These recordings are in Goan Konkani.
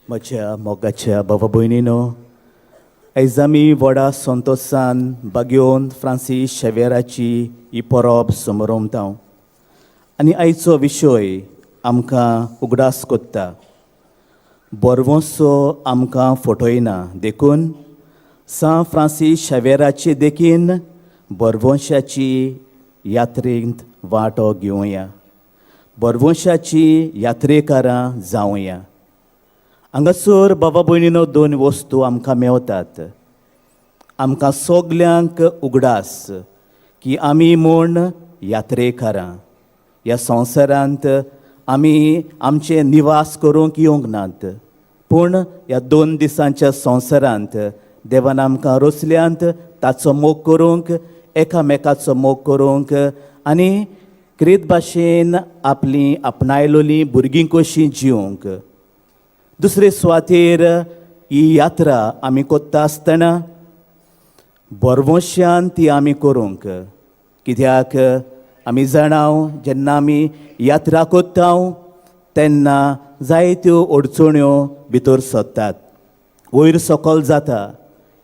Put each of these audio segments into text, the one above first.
म्हज्या मोगाच्या बाबा भयणीनो, आयज आमी व्हडा संतोशान बागयोन फ्रांसीस शेवेराची ही परब समरोमता आनी आयचो विशय आमकां उगडास कोत्ता, बरवंसो आमकां फटयना. देखून सां फ्रांसीस शेवेराचे देखीन बरवंशाची यात्रेंत वांटो घेवया, बरवंशाची यात्रेकारां जावया. हांगासर बाबा भयणीनो दोन वस्तू आमकां मेवतात. आमकां सगल्यांक उगडास की आमी म्हूण यात्रेकारां, ह्या संवसारांत आमी आमचे निवास करूंक येवंक नात, पूण ह्या 2 दिसांच्या संवसारांत देवान आमकां रचल्यांत ताचो मोग करूंक, एकामेकाचो मोग करूंक आनी क्रीत भाशेन आपली आपणायलोलीं भुरगीं कशीं जिवंक. दुसरे सुवातेर ही यात्रा आमी कोत्ता आसतना बरवंशान ती आमी करूंक, कित्याक आमी जाणाव जेन्ना आमी यात्रा कोत्ता तेन्ना जायत्यो अडचण्यो भितर सरतात, वयर सकल जाता.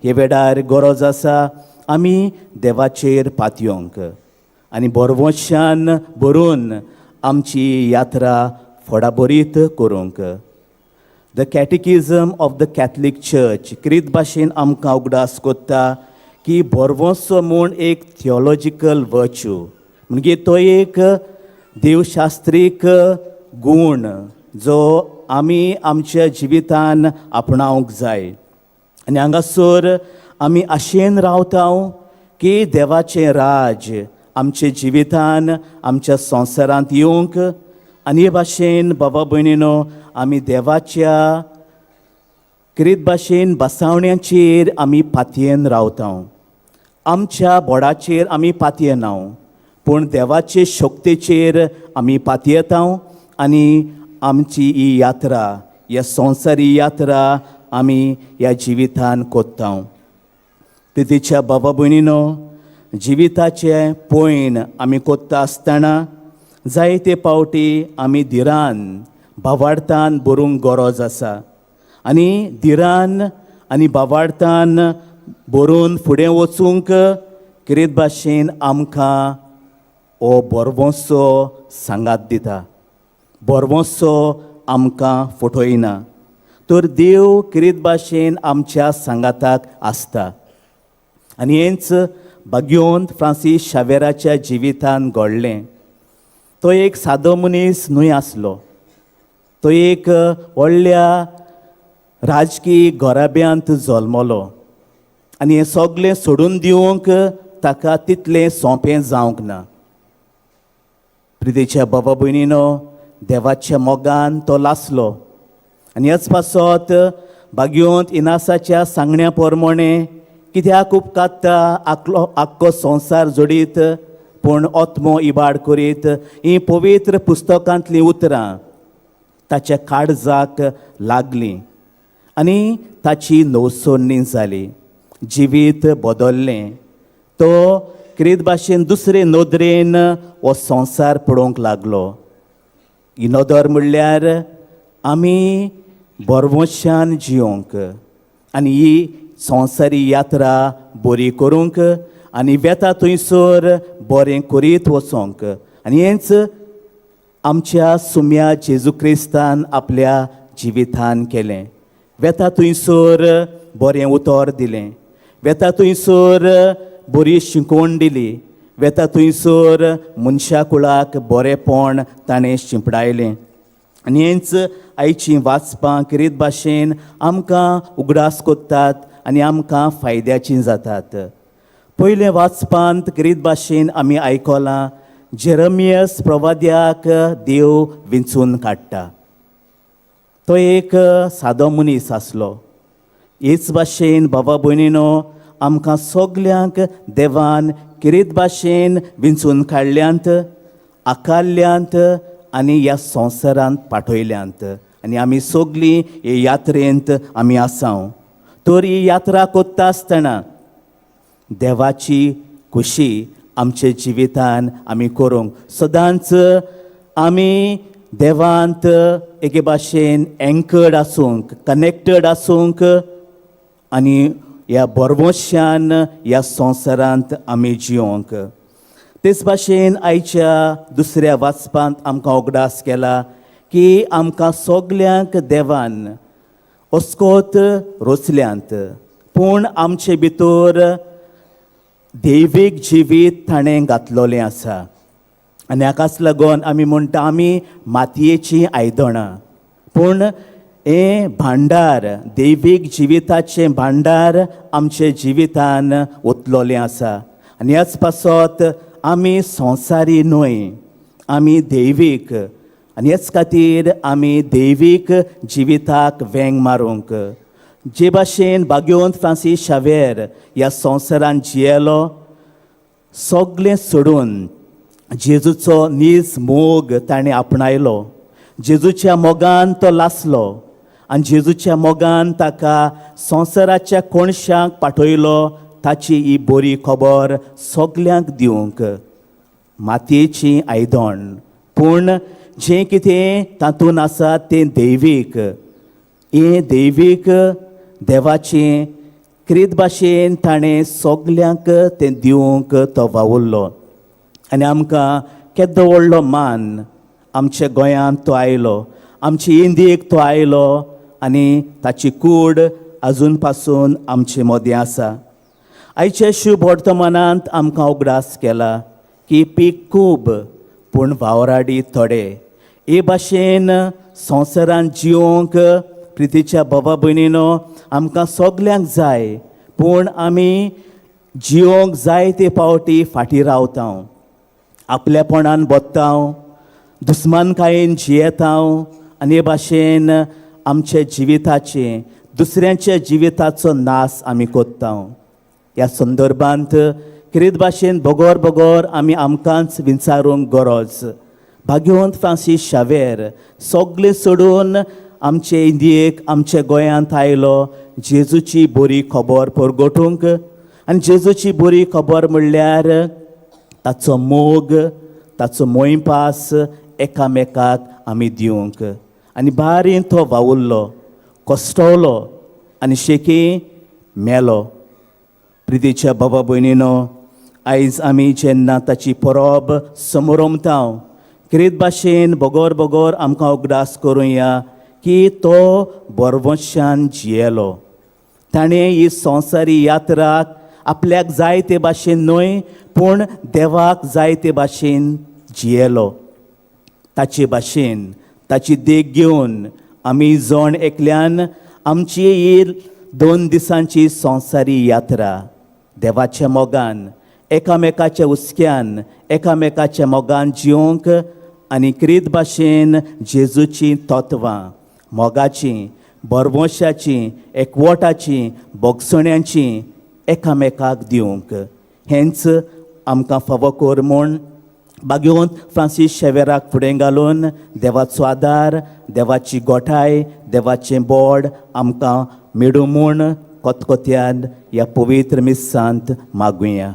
हे वेळार गरज आसा आमी देवाचेर पातयोंक आनी बरवंशान भरून आमची यात्रा फोडाबरीत करूंक. The Catechism of the Catholic Church क्रीत भाशेन आमकां उगडास कोत्ता की बरवंसो म्हूण एक थियोलॉजिकल वर्च्यू, म्हणजे तो एक देवशास्त्रीक गूण जो आमी आमच्या जिवितान आपणावंक जाय. आनी हांगासर आमी आशेन रावता की देवाचें राज आमच्या जिवितान आमच्या संवसारांत येवंक आनी हे भाशेन बाबा भयणीनो आमी देवाच्या क्रीत भाशेन बसावण्याचेर आमी पातयेन रावता. आमच्या बोडाचेर आमी पातयेना, पूण देवाचे शक्तेचेर आमी पातयेता आनी आमची ही यात्रा, ह्या संवसारी यात्रा आमी ह्या जिवितान कोत्ता. तिच्या बाबा भयणीनो, जिविताचें पयण आमी कोत्ता आसतना जायते पावटी आमी धिरान भावार्थान बरोवंक गरज आसा आनी धिरान आनी भावार्थान बरोवन फुडें वचूंक क्रीत भाशेन आमकां हो बरवंसो सांगात दिता. बरवंसो आमकां फटयना, तर देव क्रीत भाशेन आमच्या सांगाताक आसता. आनी हेंच भाग्योंत फ्रांसीस शावेराच्या जिवितान घडलें. तो एक सादो मनीस न्हय आसलो, तो एक व्हडल्या राजकी घराब्यांत जल्मलो आनी हें सगलें सोडून दिवंक ताका तितलें सोंपें जावंक ना. प्रितीच्या बाबा भयणीनो, देवाच्या मोगान तो लासलो आनी ह्याच पासत भाग्योंत इनासाच्या सांगण्या प्रमाणें कित्याक उपकात्ता आकलो आख्खो संवसार जोडीत पूण आत्मो इबाड करीत, हीं पवित्र पुस्तकांतलीं उतरां ताच्या काळजाक लागलीं आनी ताची नवसरणी जाली, जिवीत बदल्लें. तो क्रीत भाशेन दुसरे नदरेन हो संवसार पळोवंक लागलो. ही नदर म्हणल्यार आमी बरवंशान जियोंक आनी ही संवसारी यात्रा बरी करूंक आनी वेता थंयसर बरें करीत वचोंक. आनी हेंच आमच्या सुम्या जेजू क्रिस्तान आपल्या जिवितान केलें. वेता थंयसर बरें उतर दिलें, वेता थंयसर बरी शिकवण दिली, वेता थंयसर मनशा कुळाक बरेंपण ताणें शिंपडायलें. आनी हेंच आयचीं वाचपां क्रीत भाशेन आमकां उगडास कोत्तात आनी आमकां फायद्याचीं जातात. पयलें वाचपांत क्रीत भाशेन आमी आयकलां, जेरमियस प्रवाद्याक देव विंचून काडटा. तो एक सादो मनीस आसलो. हेच भाशेन बाबा भयणीनो, आमकां सगल्यांक देवान क्रीत भाशेन विंचून काडल्यांत, आकारल्यांत आनी ह्या संवसारांत पाठयल्यांत आनी आमी सगलीं हे यात्रेंत आमी आसाव. तर ही यात्रा कोत्ता आसतना देवाची खुशी आमच्या जिवितान आमी करूंक सदांच आमी देवांत एके भाशेन एंकर्ड आसूंक, कनेक्टेड आसूंक आनी ह्या बरवंशान ह्या संवसारांत आमी जियोंक. तेच भाशेन आयच्या दुसऱ्या वाचपांत आमकां उगडास केला की आमकां सगल्यांक देवान अस्कोत रोचल्यांत, पूण आमचे भितर दैवीक जिवीत ताणें घातलोलें आसा. आनी हाकाच लागून आमी म्हणटा आमी मातयेचीं आयदनां, पूण हें भांडार, दैवीक जिविताचें भांडार आमचे जिवितान ओतलोलें आसा. आनी ह्याच पासत आमी संवसारी न्हय, आमी दैवीक. आनी ह्याच खातीर आमी दैवीक जिविताक वेंग मारूंक. जे भाशेन भाग्यवंत फ्रांसीस शावेर ह्या संवसारान जियेलो, सगलें सोडून जेजूचो नीज मोग ताणें आपणायलो. जेजूच्या मोगान तो लासलो आनी जेजूच्या मोगान ताका संवसाराच्या कोणशाक पाठयलो, ताची ही बरी खबर सगल्यांक दिवंक. मातयेची आयदण, पूण जें कितें तातूंत आसा तें दैवीक. हें दैवीक देवाचें क्रीत भाशेन ताणें सगल्यांक तें दिवंक तो वावुरलो. आनी आमकां केदो व्हडलो मान, आमच्या गोंयांत तो आयलो, आमचे इंदियेक तो आयलो आनी ताची कूड आजून पासून आमचे मदीं आसा. आयच्या शुभ वर्तमानांत आमकां उगडास केला की पीक खूब पूण वावराडी थोडे. हे भाशेन संवसारांत जिवंक प्रितीच्या बाबा भयणीनो आमकां सगल्यांक जाय, पूण आमी जिवंक जाय ते पावटी फाटीं रावता, आपल्यापणान बोत्ता, दुस्मानकायेन जियेता. आनी हे भाशेन आमच्या जिविताचे, दुसऱ्यांच्या जिविताचो नाश आमी कोत्ता. ह्या संदर्भांत क्रीत भाशेन बगोर बगोर आमी आमकांच विचारूंक गरज. भाग्यवंत फ्रांसीस शावेर सगळें सोडून आमचे इंदियेक, आमच्या गोंयांत आयलो जेजूची बरी खबर परगटूंक. आनी जेजूची बरी खबर म्हणल्यार ताचो मोग, ताचो मोयपास एकामेकाक आमी दिवंक. आनी बारीन तो वावुरलो, कश्टवलो आनी शेकी मेलो. प्रितीच्या बाबा भयणीनो, आयज आमी जेन्ना ताची परब समोरमता, क्रीत भाशेन बगोर बगोर आमकां उगडास करुया की तो बरवंशान जियेलो. ताणें ही संवसारी यात्रा आपल्याक जाय ते भाशेन न्हय, पूण देवाक जाय ते भाशेन जियेलो. ताचे भाशेन, ताची देख घेवन आमी जण एकल्यान आमची ही 2 दिसांची संवसारी यात्रा देवाच्या मोगान, एकामेकाच्या हुस्क्यान, एकामेकाच्या मोगान जिवंक आनी क्रीत भाशेन जेजूचीं तत्वां मोगाचीं, बरवंशाचीं, एकवटाचीं, भोगसण्याचीं एकामेकाक दिवंक, हेंच आमकां फावो कर म्हूण भाग्यवंत फ्रांसीस शेवेराक फुडें घालून देवाचो आदार, देवाची गोठाय, देवाचें बोड आमकां मेडूं म्हूण कोतकोत्यान ह्या पवित्र मिस्सांत मागुया.